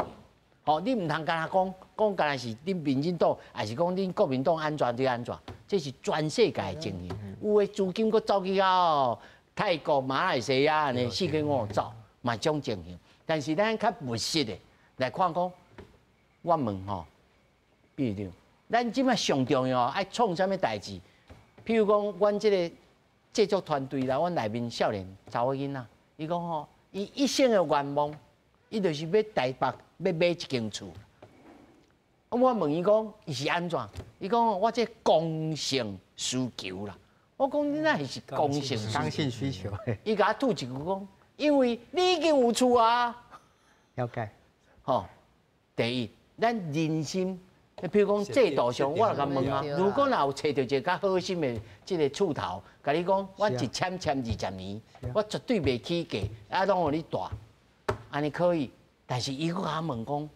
吼，你毋通干焦講講，干焦是恁民進黨，還是講恁國民黨按怎就按怎？這是全世界的情形。有的資金閣走去到泰國、馬來西亞按呢，四界五走，嘛這種情形。但是咱較務實的來看講，我問吼，秘書長，咱這馬上重要愛創啥物代誌？譬如講，阮這個製作團隊啦，阮內面少年查某囡仔。伊講吼，伊一生的願望，伊就是欲台北欲買一間厝。我問伊講，伊是按怎？伊講我這剛性需求啦。我講你哪會是剛性剛性需求？伊共我吐一句講，因為你已經有厝啊。了解。吼，第一，咱人心，譬如講制度上，我來共問啊，如果若有揣著一個較好心的這個厝頭，共你講，我一簽簽20年，我絕對袂起價，啊，攏予你蹛，按呢可以。但是伊閣共我問講，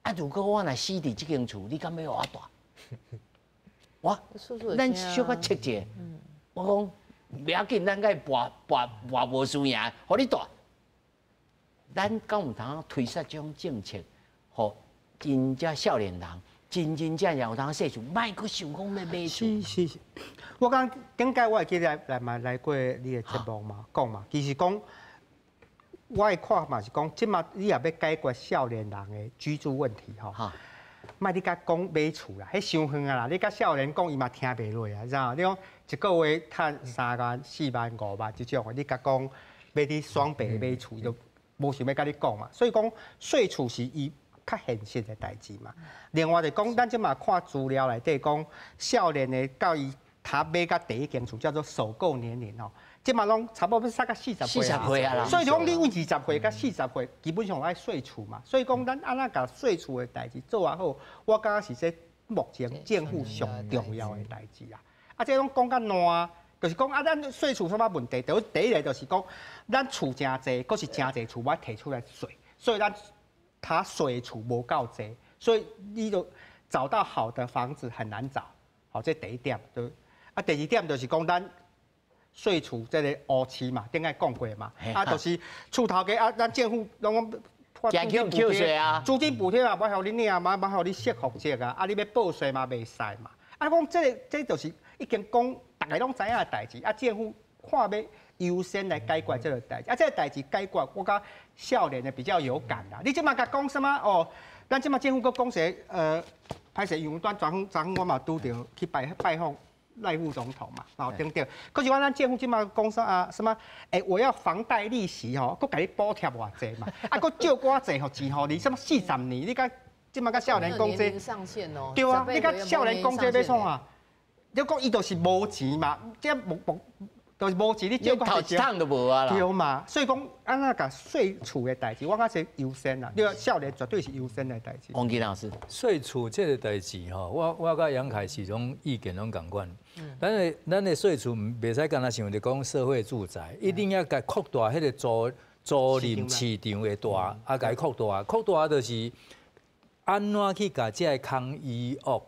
啊，如果我若死佇這間厝，你敢欲予我蹛？我，咱小可測者，我講袂要緊，咱共伊搏搏搏無輸贏，予你蹛。咱敢有通推說這種政策，予真正少年人真真正正有通踅厝，莫閣想講欲買厝。是是是，我講頂擺我會記得來嘛來過你的節目嘛，講嘛，其實講我的看法是講，這馬你若欲解決少年人的居住問題吼，莫你共講買厝啦，彼傷遠啊啦，你共少年講伊嘛聽袂落啊，知影？你講一個月趁3萬、4萬、5萬這種的，你共講欲佇雙北買厝，伊就無想欲共你講嘛。所以講稅厝是伊較現實的代誌嘛。另外就講，咱這馬看資料內底講，少年的到伊通買到第一間厝叫做首購年齡吼，這馬攏差不多欲煞到四十歲40歲啊啦。所以講你對20歲到40歲，基本上愛稅厝嘛。所以講咱按怎共稅厝的代誌做啊好，我感覺是這目前政府上重要的代誌啊。啊，這攏講較爛，就是講啊，咱稅厝啥物問題？就第一個就是講，咱厝誠濟，閣是誠濟厝欲提出來稅，所以咱他稅厝無夠濟，所以你就找到好的房子很難找。好，這第一點。就啊，第二點就是講，咱税厝这个乌市嘛，顶下讲过嘛，啊，就是厝头家啊，咱政府拢讲惊去扣税啊，租金补贴啊，无予你领啊，无予你说服者啊，啊，你欲报税嘛袂使嘛，啊，讲这个这就是已经讲逐家拢知影的代志，啊，政府看欲优先来解决这个代志，啊，这个代志解决，我佮少年的比较有感啦。你这马共讲啥物哦？咱这马政府阁讲说，歹势，因为昨昏我嘛拄著去拜访赖副总统嘛，哦等等。可是我咱政府这马讲啥啊？什么？欸，我要房贷利息吼，阁共你补贴偌济嘛？啊，阁借偌济予钱予你，什么40年？你佮这马佮少年讲这，上限哦。对啊，你佮少年讲这欲创啥？你讲伊就是无钱嘛，这无无。就是无钱，你借头一趟都无啊啦。对嘛，所以讲按怎共税厝的代志，我感觉是优先啦。你少年绝对是优先的代志。王金老师，税厝这个代志吼，我佮杨凯始终意见拢仝款。咱的税厝袂使干焦想著讲社会住宅，一定要共扩大彼个租赁市场的大，啊，共扩大，扩大就是按怎去共这个空余屋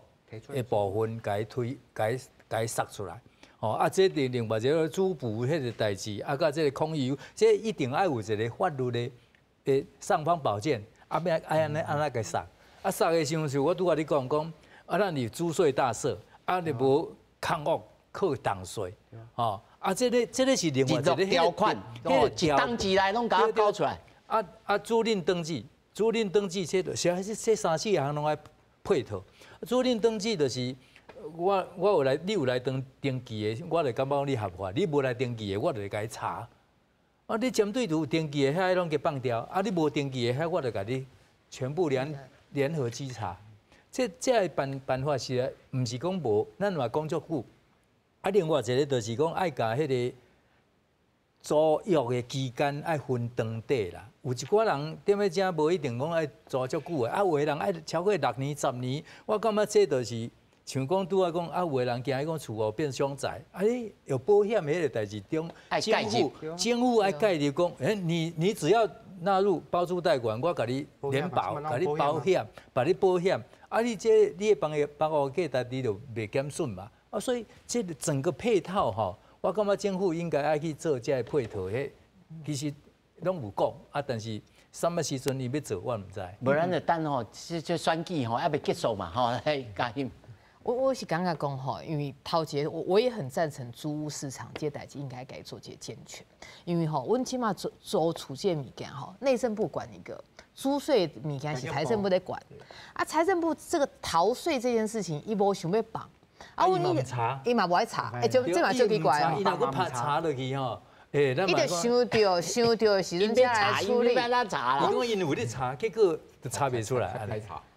的部分共推，共杀出来。哦，啊，这另外一个主补彼个代志，啊，佮这个空余，这一定爱有一个法律的尚方宝剑，啊，欲爱按呢按怎共杀？啊，杀的时阵，我拄共你讲讲，啊，咱有租税大赦，啊，你无空屋课重税，哦，啊，这个是另外一个条款，哦，一档之内拢共搞出来。啊，租赁登记，租赁登记这就是这三四项拢爱配套。租赁登记就是。我有来，你有来登记的，我就感觉你合法；你无来登记的，我就会共你查。啊，你针对有登记的遐拢给放掉，啊，你无登记的遐，我就共你全部联合稽查。这个办法是，毋是讲无，咱嘛讲足久。啊，另外一个就是讲爱共彼个租约的期间爱分长短啦。有一寡人踮咧遮无一定讲爱租足久的，啊，有的人爱超过6年、10年，我感觉这就是。像讲拄仔讲啊，有的人惊伊讲厝户变凶宅，啊，你有保险彼个代志中，政府爱介入讲，欸，你只要纳入包租代管，我共你联保，共你保险，共你保险，啊，你这你的房屋价值你就袂减损嘛，啊，所以这个整个配套吼，我感觉政府应该爱去做这个配套，彼其实拢有讲啊，但是啥物时阵伊欲做，我毋知。无咱就等吼，这选举吼犹未结束嘛，吼，加紧。我是感觉讲吼，因为头一个我也很赞成租屋市场这代志应该共做一个健全，因为吼，阮这马租厝这物件吼，内政部管一个，租税物件是财政部咧管，啊，财政部这个逃税这件事情，伊无想欲放，啊，伊嘛查，伊嘛无爱查，欸，这这嘛足奇怪哦，伊若阁拍查落去吼，欸，伊就想著的时阵才来处理。伊讲𪜶有咧查，结果就查袂出来。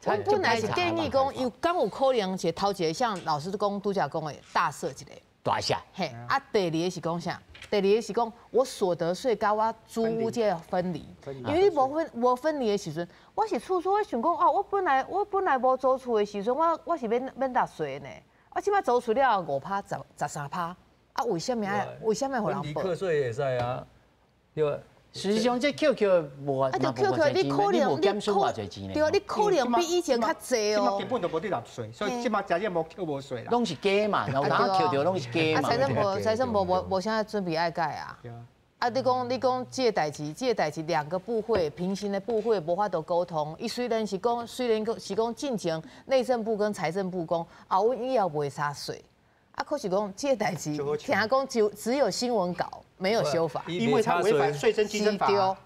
我本来是建议讲，有敢有可能一个头一个像老师讲拄才讲的大赦一个大赦。嘿，啊，第二个是讲啥？第二个是讲我所得税佮我租屋这个分离，因为你无分离的时阵，我是厝主，我想讲啊，我本来无租厝的时阵，我是免纳税呢。啊，这马租厝了5%、13%，啊，为啥物爱？为啥物予人报？分离课税会使啊，对吧？实际上，这扣扣无啊，就扣扣，你可能你减损偌济钱呢？对啊，你可能比以前较济哦。这马根本就无伫纳税，所以这马真正无扣无税啦。拢是假嘛，然后扣著拢是假嘛。啊，财政部无啥准备爱改啊。啊，你讲这个代志，这个代志两个部会平行的部会无法度沟通。伊虽然是讲，进前内政部跟财政部讲，啊，阮以后袂差税。啊，可是讲这个代志，听讲就只有新闻稿，没有修法。因为他违反税征稽征法。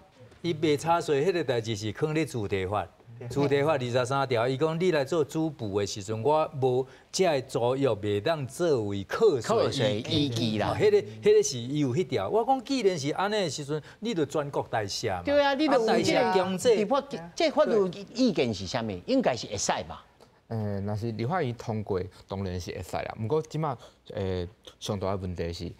伊袂差税，彼个代志是囥咧住宅法，住宅法23条，伊讲你来做主补的时阵，我无这个租约袂当作为课税依据啦。彼个是伊有彼条。我讲既然是按呢的时阵，你就全国大赦嘛。对啊，你就大赦强制。这法律意见是啥物？应该是会使吧？若是立法院通过，当然是会使啦。毋过这马上大的问题是，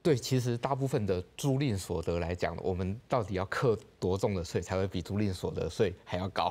对，其实大部分的租赁所得来讲，我们到底要课多重的税才会比租赁所得税还要高？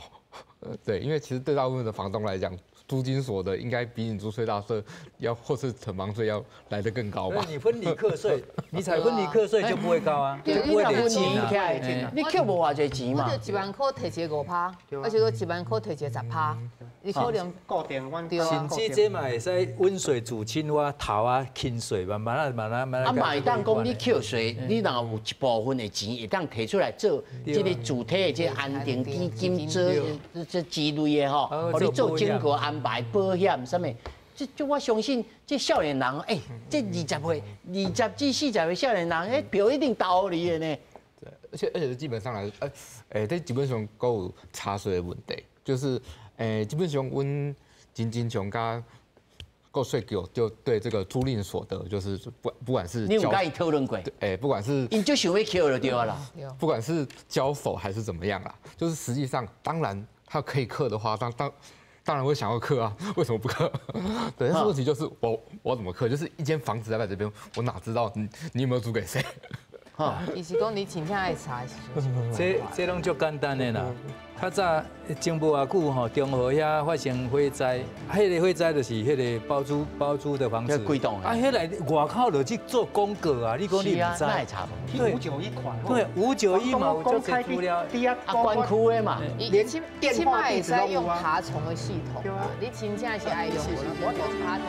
对，因为其实对大部分的房东来讲，租金所得应该比你租税大税要或是城邦税要来得更高吧？你分离课税，你采分离课税就不会高啊，就不会累进啊。你扣无偌济钱嘛？我就1万块提一个5%，而且阁1万块提一个10%。你可能固定阮甚至这嘛会使温水煮青蛙，头啊清水，慢慢啊慢慢慢。啊，嘛会当讲你扣税，你若有一部分的钱会当提出来做这个主体的这个安定基金，做这之类的吼，予你做整个安排保险啥物。这我相信，这少年人，欸，这20岁、20至40岁少年人，欸，票一定投予你的呢。对，而且基本上来，这基本上阁有查税的问题，就是，基本上阮真正常佮国税局就对这个租赁所得，就是不管是你有佮伊讨论过？不管是𪜶就想欲扣就对啦。不管是交否还是怎么样啦，就是实际上，当然他可以课的话，当然会想要课啊，为什么不课？对，但是问题就是我怎么课？就是一间房子在这边，我哪知道你有没有租给谁？哈，伊是讲你真正爱查的时阵。这拢足简单的啦。较早前无偌久吼，中和遐发生火灾，彼个火灾就是彼个包租的房子。几栋啊，彼个外口就去做广告啊，你讲你毋知？查无？对，591款。对，591嘛有足济资料。啊，管区的嘛。连电话会使用爬虫的系统啊，你真正是爱用，我用爬虫。